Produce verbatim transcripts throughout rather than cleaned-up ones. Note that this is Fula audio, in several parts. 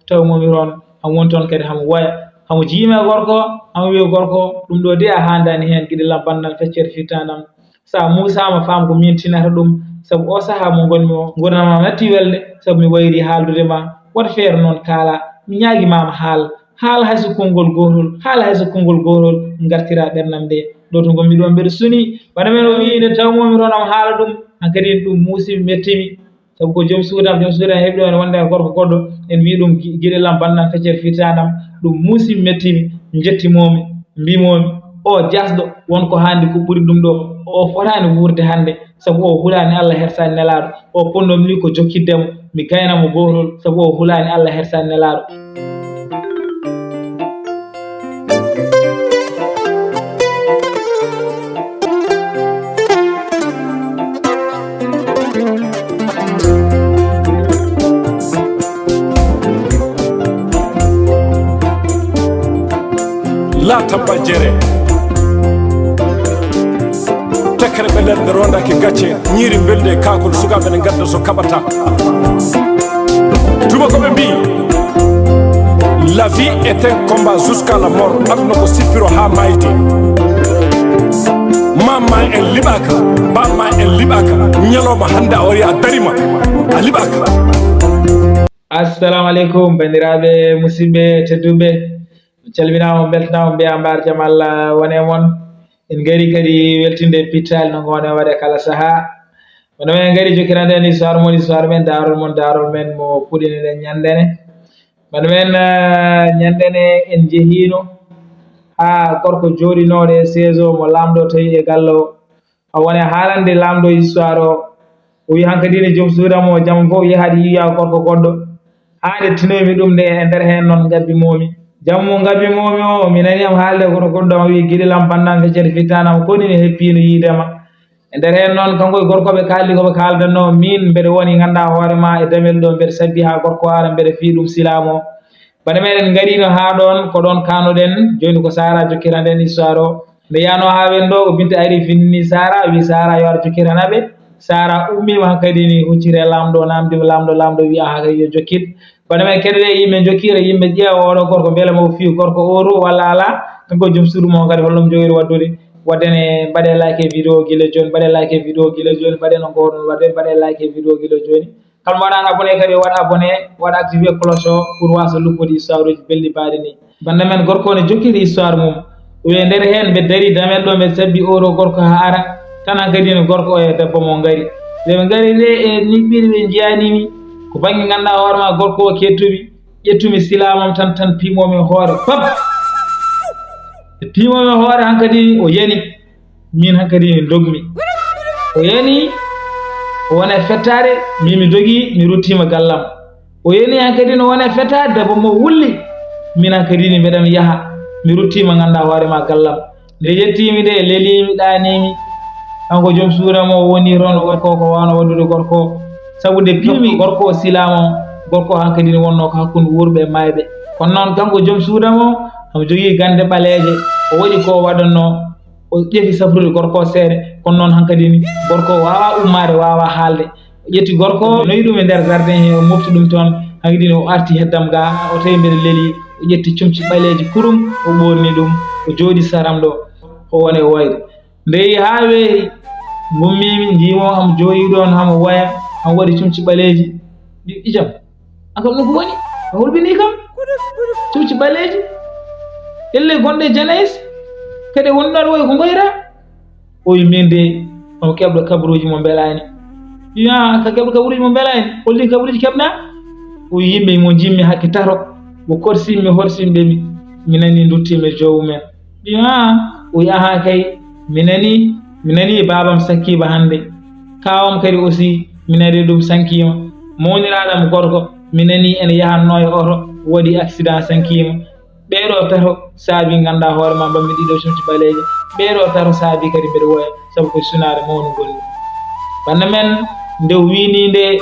taw momi toon, hamo woni toon kadi hamo woya, hamo jiima e gorko, hamo wiya gorko, ɗum ɗo de a haandaani heen, giɗel am banndan feccere fittaanam. So a muusaama, faam ko miin tinata ɗum, sabu o sahaa mo ngonmi o, nguurndam am natti welde, sabu mi wayri haaldude ma. Waɗ feere noon kaala, mi ñaagi ma ma haal, haal hay so konngol gootol, haal hay so konngol gootol, ngartira ɓernam nde. Ɗo to ngonmi ɗo mbeɗa suni, wano men o wiyi nde taw momi toon am haala ɗum, hankadi ɗum muusi mi mettimi. Sabu ko joom suudam, joom suudam heɓi ɗo ene wonde e gorko goɗɗo, en mbi ɗum gi-, giɗel am banndan feccere fittaanam, ɗum muusi mi mettimi, njettimomi, mbimomi, o jasɗo, won ko haandi ko ɓuri ɗum ɗo, o fotaani wuurde hannde, sabu o hulaani Allah hersaani nelaaɗo, o ponnomi ni ko jokkitde mo, mi gayna mo gootol, sabu o hulaani Allah hersaani nelaaɗo. La tabba jere. Tekkere ɓe nder rondaaki gacce, ñiiri mbelde e kaakol, sukaaɓe ne ngadda so kaɓata. Tuma ko ɓe mbi, la vie est un combat jusqu'à la mort. Aduna ko sippiro haa maayde. Maam ma en liɓaaka, baam ma en liɓaaka. Ñalawma hannde a wari a darima, a liɓaaka. Assalamu aleykum, banndiraaɓe, musidɓe tedduɓe. On calminaama, on mbeltanaama, mbiyaa mbaar jam Allah wone mon. En ngari kadi weltinde pittaali no ngoone waɗe kala sahaa. Wano men ngari jokkirande en histoire mon, histoire men, daarol mon, daarol men mo puɗɗiniɗen ñande ne. Wano men, eh, ñande ne en njehiino haa gorko jooɗinooɗo e seeso mo laamɗo tawi e galle o. A woni haalande laamɗo histoire o. O wi hankadi ne joom suuda mo jam fof yahaade yiya gorko goɗɗo. Haa nde tinoymi ɗum nde e nder heen noon ngabbi moomi. Jam mo ngabbi moomi o, mi nani am haalde kono goɗɗo am wi giɗel am banndan feccere fittanam koni ne heppiino yiide ma. E nder heen noon kanko e gorko ɓe kaaldi ko ɓe kaaldanno min mbeɗa woni ngannda hoore ma e damel ɗo mbeɗa sabbi haa gorko ara mbeɗa fii ɗum silaamo. Bana meɗen ngariino haa ɗoon, ko ɗoon kaanoɗen. Jooni ko Sara jokkira nden histoire o. Nde yaano haa wen ɗo, ko Binta ari findini Sara, wi Sara yo ar jokkirana ɓe. Sara ummiima hankadi ni huccire laamɗo, namdima laamɗo, laamɗo wi aha kay yo jokkit. Bana men keɗoɗe yimɓe jokkira, yimɓe ƴeewa oɗo gorko, mbele mo fii gorko o to walla alaa. Kanko joom suudu mo kadi holno mo jogori waɗdude. Waɗde ne mbaɗe like e vidéo gila jooni, mbaɗe like e vidéo gila jooni, mbaɗe no ngoɗon waɗde, mbaɗe like e vidéo gila jooni. Kala mo waɗaano abonné kadi, waɗ abonné, waɗ activé cloche o pour wasa luppude histoire uji belɗi baaɗi ni. Banda men gorko ne jokkiri histoire mum. O wiye nder heen mbe dari damel ɗo mbe sabbi oɗo gorko haa ara. Tan hankadi no gorko o e debbo mo ngari. Nde ɓe ngari nde e niɓɓiɗi ɓe njiyanimi. Ko bannge ngannduɗaa hoore ma gorko o kettumi. Ƴettumi silamam tan, tan piimomi hoore. Pap! Ɓe piimomi hoore hankadi o yani. Min hankadi mi dogmi. O yani, o wona e fettaade, min mi dogi, mi ruttima gallam. O yani hankadi no wona e fettaade, debbo mo wulli. Min hankadi ni mbeɗa mi yaha, mi ruttima ngannduɗaa hoore ma gallam. Nde yettimi nde, lelimi, ɗanimi. Kanko joom suuda mo woni toon, gorko ko wano waɗude gorko. Sabu nde piimi gorko o silama, gorko hankadi ni wonno ko hakkunde wuurɓe e mayɓe. Kono noon kanko joom suuda mo, omo jogii gannde ɓaleeje, o waɗi ko waɗanno. O ƴefi safrude gorko o seeɗa, kono noon hankadi ni gorko o waawaa ummaade, waawaa haalde. O ƴetti gorko o, noyi ɗum e nder jardin he, o mofti ɗum toon. Hankadi ni o arti heddam ga, o tawi mbeɗa leli, o ƴetti comci ɓaleeji kurum, o ɓoorni ɗum, o jooɗi saram ɗo, o woni e woyde. Nde yehi haa weeti, ngummimi, njiimo hamo jooɗi ɗoon, hamo woya, hamo waɗi comci ɓaleeji. Mbi, "Ijam, an kam ɗum ko woni? A hulɓinii kam? Comci ɓaleeji, elle gonɗe e janayis, kadi wonɗo aɗa wayi ko ngoyra?" O wi, "Min de, omo keɓɗo kabaruuji mo mbelaani." Mbi, "Aa, ka keɓɗo kabaruuji mo mbelaani? Holɗi kabaruuji keɓɗa?" O wi, "Yimɓe mo njimmi hakke tato, mo korsimmi, horsimɓe mi, mi nani nduttiimi e joomumen." Mbi, "Aa." O wi, "Ahaa kay, mi nani, mi nani baabam sakkiima hannde. Kaawam kadi aussi, mi nani ɗum sankiima. Mawniraaɗo am gorko, mi nani ene yahatnoo e oto, waɗi accident sankiima. Ɓee ɗoo tato saabi ngannduɗaa hoore ma, mbaɗmi ɗii ɗoo comci ɓaleeje. Ɓee ɗoo tato saabi kadi mbeɗa woya, sabu ko sunaare mawnde ngonmi." Bannda men nde o wiini nde,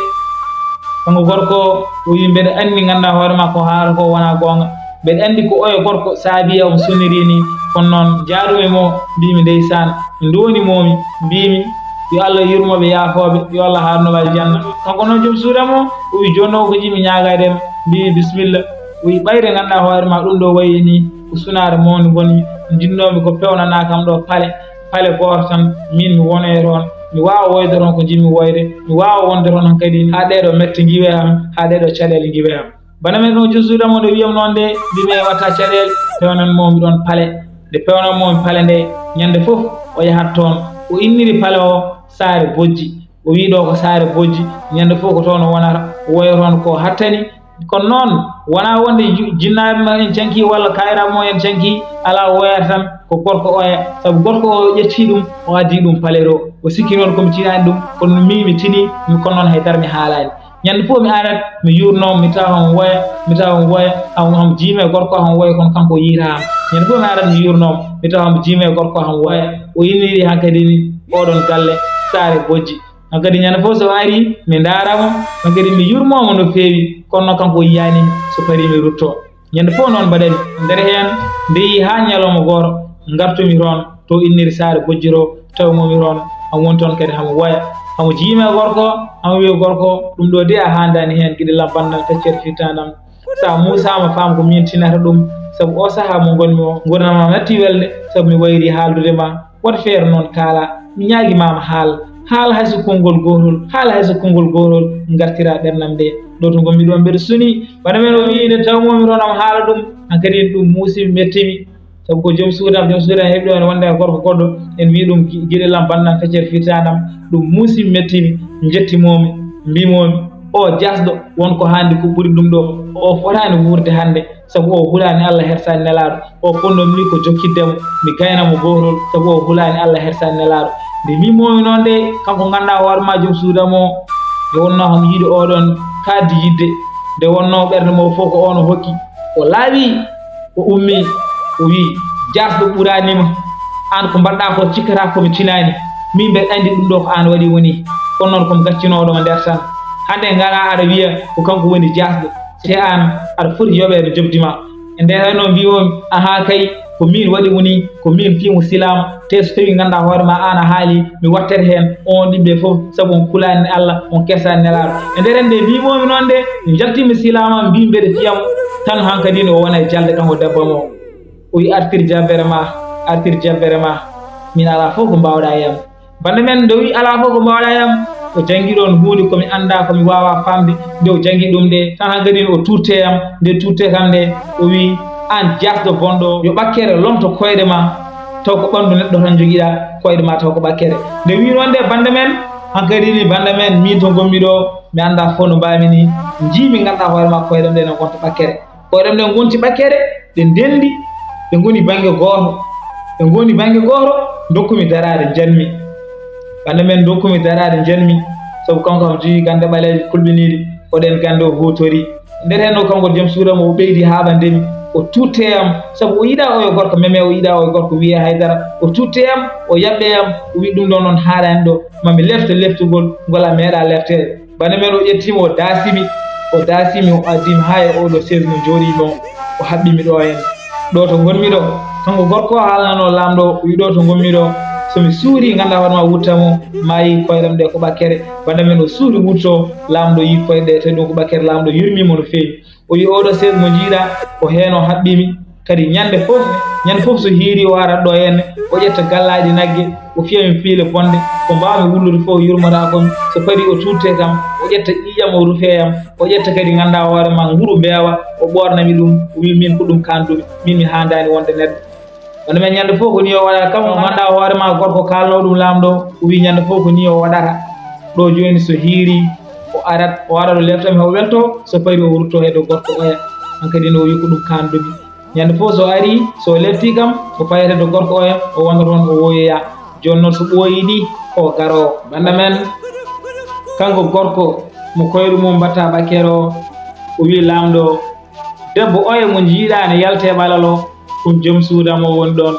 kanko gorko o wi, "Mbeɗa anndi ngannduɗaa hoore ma ko haala ko wonaa goonga. Mbeɗa anndi ko oyo gorko saabi e omo sonniri ni, kono noon jaaɗumi mo, mbimi ndeysaan, mi nduwoni momi, mbimi yo Allah yurmo ɓe yaafooɓe, yo Allah haarno ɓe aljanna." Kanko noon joom suuda mo, o wi, "Jooni o ko jiɗmi ñaagaade ma." Mbimi, "Bisimilla." O wi ɓayde ngannduɗaa hoore ma ɗum ɗo wayi ni ko sunaare mawnde ngonmi, njinnoomi ko pewnanaa kam ɗo pale, pale gooto tan, min mi wonoyto toon, mi waawa woyde toon ko njiɗmi woyde, mi waawa wonde toon hankadi haa ɗee ɗo mette ngiwee am, haa ɗee ɗo caɗeele ngiwee am. Bana men ɗo jusuuɗe mo nde wiyam noon nde, mbimi e watta caɗeele, pewnan mo mi ɗoon pale. Nde pewnan mo mi pale nde, ñande fof o yahat toon, o inniri pale o Saare Bojji. O wii ɗo ko Saare Bojji, ñande fof ko toon o wonata, o woya toon ko hattani. Kono noon, wonaa wonde ju-, jinnaaɓe ma en canki walla kayraaɓe mo en canki, alaa, o woyata tan ko gorko oya, sabu gorko o ƴetti ɗum, o addi ɗum pale ɗo. O sikki noon ko mi tinaani ɗum, kono min mi tinii, mi, kono noon hay dara mi haalaani. Ñande fof mi arat, mi yuurnoo mo, mi tawa omo woya, mi tawa omo woya, hamo, hamo jiima e gorko, hamo woya, kono kanko o yiytaa am. Ñande fof mi arat, mi yuurnoo mo, mi tawa omo jiima e gorko, hamo woya. O inniri hankadi ni oɗon galle, Saare Bojji. Hankadi ñande fof so o arii, mi ndaara mo, hankadi mi yurmoo mo no feewi, kono noon kanko o yiyaani so parii mi ruttoo. Ñande fof noon mbaɗen nder heen, nde yii haa ñalawma gooto, ngartumi toon to inniri Saare Bojji to, tawmomi toon, hamo woni toon kadi hamo woya, hamo jiima e gorko, hamo wiya gorko, ɗum ɗo de a haandaani heen, giɗo lam banndam feccere fittaanam. So a muusaama, faam ko miin tinata ɗum, sabu o sahaa mo ngonmi o, nguurndam am natti welde, sabu mi wayri haaldude ma. Woto feere noon kaalaa, mi ñaagi ma ma haal, haal hay so konngol gootol, haal hay so konngol gootol, ngartiraa ɓerndam nde, ɗo to ngonmi ɗo mbeɗa sunii. Bana men o wii nde tawmomi toon hamo haala ɗum, hankadi ɗum muusi mi, metti mi, sabu ko joom suudu am, joom suudu am heɓi ɗo ene wonde e gorko goɗɗo, en wii ɗum gi-, giɗo lam banndam feccere fittaanam, ɗum muusi mi, metti mi, njettimomi, mbimomi, o jaasɗo won ko haandi ko ɓuri ɗum ɗo, o fotaani wuurde hannde, sabu o hulaani Allah, hersaani Nelaaɗo. O fonnoo mi ko jokkitde mo, mi gayna mo gootol, sabu o hulaani Allah, hersaani Nelaaɗo. Nde mbimomi noon de, kanko ngannduɗaa hoore ma, joom suudu am o, nde wonnoo hamo yiɗi oɗon kaaddi yiɗde, nde wonnoo ɓernde mo fof ko on o hokki, o laaɓi, o ummii, o wii, jaasɗo ɓuraani ma, aan ko mbaɗɗaa ko cikkataa ko mi tinaani, min mbeɗa anndi ɗum ɗo ko aan waɗi woni, kono noon ko mi gaccinooɗo mo nder tan. Hannde ngalaa aɗa wiya ko kanko woni jaasɗo. Te aan, aɗa foti yoɓeede njoɓdi ma. E nder heen noon mbiyomi, ahaa kay, ko miin waɗi mo nii, ko miin fii mo silaama. Te so tawii ngannduɗaa hoore ma aan a haali, mi wattere heen, on ɗiɓɓe fof, sabu on kulaani Allah, on kesaani Nelaaɗo. E nder heen nde mbimomi noon nde, njaltimi silaama, mbi mbeɗa fiyamo, tan hankadi o wona e jalde kanko debbo mo. O wi artir jabbere ma, artir jabbere ma, min alaa fof ko mbaawɗaa e am. Bannde men nde o wi alaa fof ko mbaawɗaa e am, o janngi ɗoon huunde ko mi anndaa, ko mi waawaa faamde. Nde o janngi ɗum nde, tan hankadi o tuutte e am. Nde tuutte kam nde, o wi, aan jaasɗo bonɗo, yo ɓakkere lomto koyɗe ma, taw ko ɓanndu neɗɗo tan njogiɗaa, koyɗe ma taw ko ɓakkere. Nde wi noon nde bannde men, hankadi ni bannde men, min to ngonmi ɗo, mi anndaa fof no mbaawmi ni, njiimi ngannduɗaa hoore ma koyɗe am ɗe no ngonta ɓakkere. Koyɗe am ɗe ngonti ɓakkere, ɗe ndenndi, ɗe ngoni bannge gooto. Ɗe ngoni bannge gooto, ndokkumi daraade, njanmi. Bannde men ndokkumi daraade, njanmi, sabu kanko kam jogii gannde ɓaleeje kulɓiniiɗe, ko ɗeen gannde o huutori. Nder heen o kanko joom suudu am o ɓeydi haaɓande mi, o tuutte e am, sabu o yiɗaa oyo gorko meme, o yiɗaa oyo gorko wiyee hay dara, o tuutte e am, o yaɓɓe e am, o wi ɗum ɗo noon haaraani ɗo, ma mi lefto leftugol ngol a meeɗaa lefteede. Bana men o ƴettimi, o daasimi, o daasimi, o addimi haa e oɗo sees mo njooɗimi o, o haɓɓimi ɗo heen. Ɗo to ngonmi ɗo, kanko gorko o haalnano laamɗo, o wi ɗo to ngonmi ɗo, so mi suuri ngannduɗaa hoore ma wutta mo, maayi koyɗam ɗe ko ɓakkere. Bana men o suuri wutto, laamɗo yi koyɗe ɗe, tawi ɗum ko ɓakkere, laamɗo yurmi mo no feewi. O wi oɗo sees mo njiiɗa, ko heen o haɓɓimi. Kadi ñande fof, ñande fof so hiiri o arat ɗo henne, o ƴetta gallaaɗi nagge, o fiya mi piile bonde, ko mbaawmi wullude fof yurmotaako mi. So parii o tuutte kam, o ƴetta ƴiiƴam o rufee yam, o ƴetta kadi ngannduɗaa hoore ma nguru mbeewa, o ɓoorna mi ɗum, o wi min ko ɗum kaandumi, min mi haandaani wonde neɗɗo. Wonde men ñande fof ko nii o waɗata, kam o ngannduɗaa hoore ma gorko kaalnoo ɗum laamɗo, o wi ñande fof ko nii o waɗata. Ɗo jooni so hiiri, o arat, o arat o leftami o welto, so parii o rutto heddo gorko oya, hankadi no o wi ko ɗum kaandumi. Ñande fof so arii, so leftii kam, o fayata to gorko oya, o wonda toon, o woyoya. Jooni noon so ɓooyii ɗi, ko garoowo. Bannda men, kanko gorko mo koyɗe mum mbaɗta ɓakkere o, o wii laamɗo, debbo oya mo njiiɗaa ne yalta e ɓalal o, ɗum joom suudu am o woni ɗoon.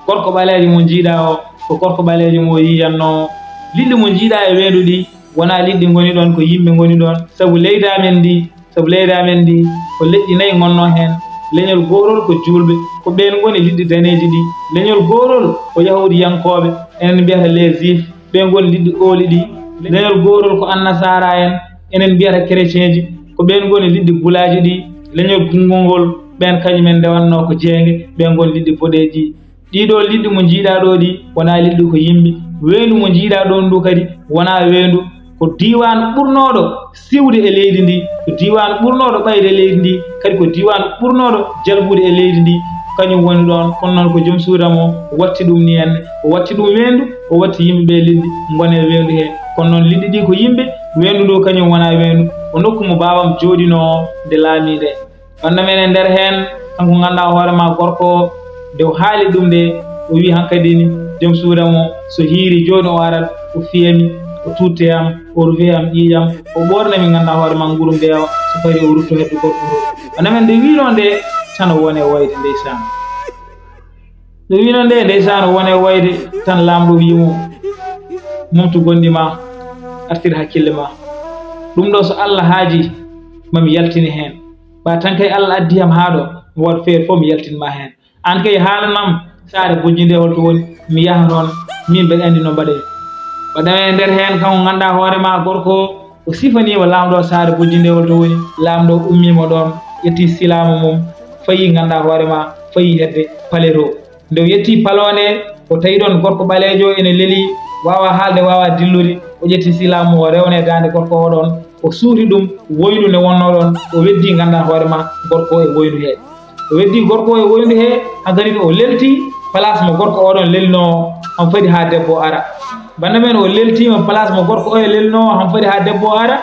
Gorko ɓaleejo mo njiiɗaa o, ko gorko ɓaleejo mo yiyanno. Liɗɗi mo njiiɗaa e weendu ɗi, wonaa liɗɗi ngoni ɗoon, ko yimɓe ngoni ɗoon. Sabu leydi amen ndi, sabu leydi amen ndi, ko leƴƴi nayi ngonnoo heen. Leñol gootol ko juulɓe, ko ɓeen ngoni liɗɗi daneeji ɗi. Leñol gootol ko yahuudiyankooɓe, enen mbiyata les juifs, ɓeen ngoni liɗɗi ooli ɗi. Leñol gootol ko annasaara en, enen mbiyata chrétien ji, ko ɓeen ngoni liɗɗi bulaaji ɗi. Leñol gungol ngol, ɓeen kañumen ndewannoo ko jeeynge, ɓeen ngon liɗɗi boɗeeji. Ɗii ɗoo liɗɗi mo njiiɗaa ɗoo ɗi, wonaa liɗɗi ko yimɓe. Weendu mo njiiɗaa ɗoon ndu kadi, wonaa weendu. Ko diiwaan ɓurnooɗo siwde e leydi ndi, ko diiwaan ɓurnooɗo ɓayde e leydi ndi, kadi ko diiwaan ɓurnooɗo jalbude e leydi ndi. Kañum woni ɗoon, kono noon ko joom suuda mo watti ɗum ni en, o watti ɗum weendu, o watti yimɓe ɓe liɗɗi ngone e weendu hee. Kono noon liɗɗi ɗi ko yimɓe, weendu ndu kañum wonaa weendu, ko nokku mo baabam jooɗinoo nde laamii nde. Wonno men e nder heen, kanko ngannduɗaa hoore maa gorko o, nde o haali ɗum nde, o wii hankadi ni, joom suuda mo, so hiiri jooni o arat, o fiya mi, o tutte am, o rufe am ƴiiƴam, o ɓoorna mi ngannduɗaa hoore maa nguru mbeewa, so fari o rutto hedde gorko nguru. Wonno men nde wiinoo nde, tan o woni e woyde ndeysaan. Nde wiinoo nde, ndeysaan o woni e woyde, tan laamɗo wii mo, momtu gonɗi maa, artir hakkille maa. Ɗum ɗo so Allah haajii, ma mi yaltine heen. Ɓa tan kay Allah addi am haa ɗo, mi waɗ feere fof mi yaltin ma heen. Aan kay haalanam saare bojji nde holto woni, mi yaha toon, min mbeɗa anndi no mbaɗee. Mbaɗa e nder heen kanko ngannduɗaa hoore maa gorko o, o sifaniima laamɗo saare bojji nde holto woni. Laamɗo ummiima ɗoon, ƴetti silaamu mum, fayi ngannduɗaa hoore maa, fayi hedde pale to. Nde o yetti paloo nde, o tawi ɗoon gorko ɓaleejo ene lelii, waawaa haalde, waawaa dillude. O ƴetti silaamu o rewne daande gorko o ɗoon, o suuti ɗum woyndu nde wonnoo ɗoon, o weddii ngannduɗaa hoore maa gorko o e woyndu hee. O weddii gorko o e woyndu hee, hankadi o leltii place mo gorko o ɗoon lelinoo, omo fadi haa debbo o ara. Bannda men o leltiima place mo gorko o e lelinoo, omo fadi haa debbo o ara.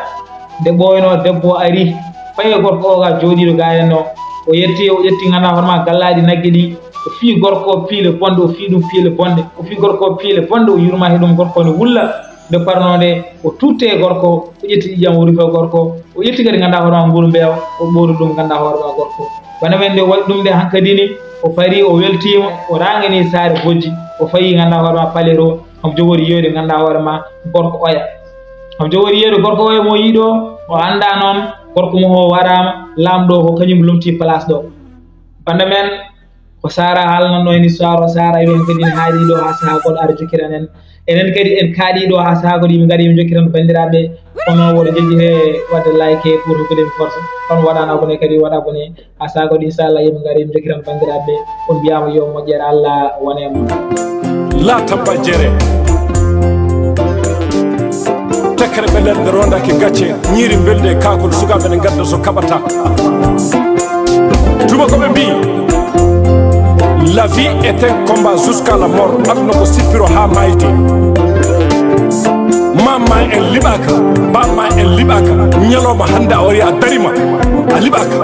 Nde ɓooynoo, debbo o ari, fayi e gorko o ga jooɗiiɗo ga heen o. O yetti, o ƴetti ngannduɗaa hoore maa gallaaɗi nagge ɗi, o fii gorko o piile bonɗe, o fii ɗum piile bonɗe, o fii gorko o piile bonɗe, o yurma he ɗum gorko o ne wulla. Nde parnoo nde, o tutte e gorko, o ƴetti ƴiiƴam, o rufe gorko, o ƴetti kadi ngannduɗaa hoore maa nguru mbeewa, o ɓoori ɗum ngannduɗaa hoore maa gorko. Bana men nde waɗi ɗum nde hankadi ni, o parii, o weltiima, o raanganii saare bojji, o fayi ngannduɗaa hoore maa pale to, omo jogori yeeyde ngannduɗaa hoore maa gorko oya. Omo jogori yeeyde gorko oya mo o yii ɗo, o anndaa noon gorko mo o waraama, laamɗo ko kañum lomtii place ɗo. Bana men, ko Sara haalnanno en histoire o, Sara wi en kadi ne haaɗi ɗo haa sahaa goɗɗo ara jokkiran en. Enen kadi en kaaɗi ɗo haa sahaa goɗɗo yimɓe ngari yimɓe jokkiran banndiraaɓe. Kono woto jejji he waɗde like pour hokkude mi force. Kono waɗaano abonné kadi waɗa abonné. Haa sahaa goɗɗo inchallah yimɓe ngari yimɓe jokkiran banndiraaɓe. On mbiyaama yo moƴƴere Allah wone e mon. La tabba jere. Tekkere ɓe nder rondaaki gacce, ñiiri mbelde e kaakol, sukaaɓe ne ngadda so kaɓata. Tubakoɓe mbi, la vie est un combat jusqu'à la mort. Aduna ko sippiro haa mayde. Mamma en liɓaaka, bamma en liɓaaka. Ñalawma hannde a wari a darima, a liɓaaka.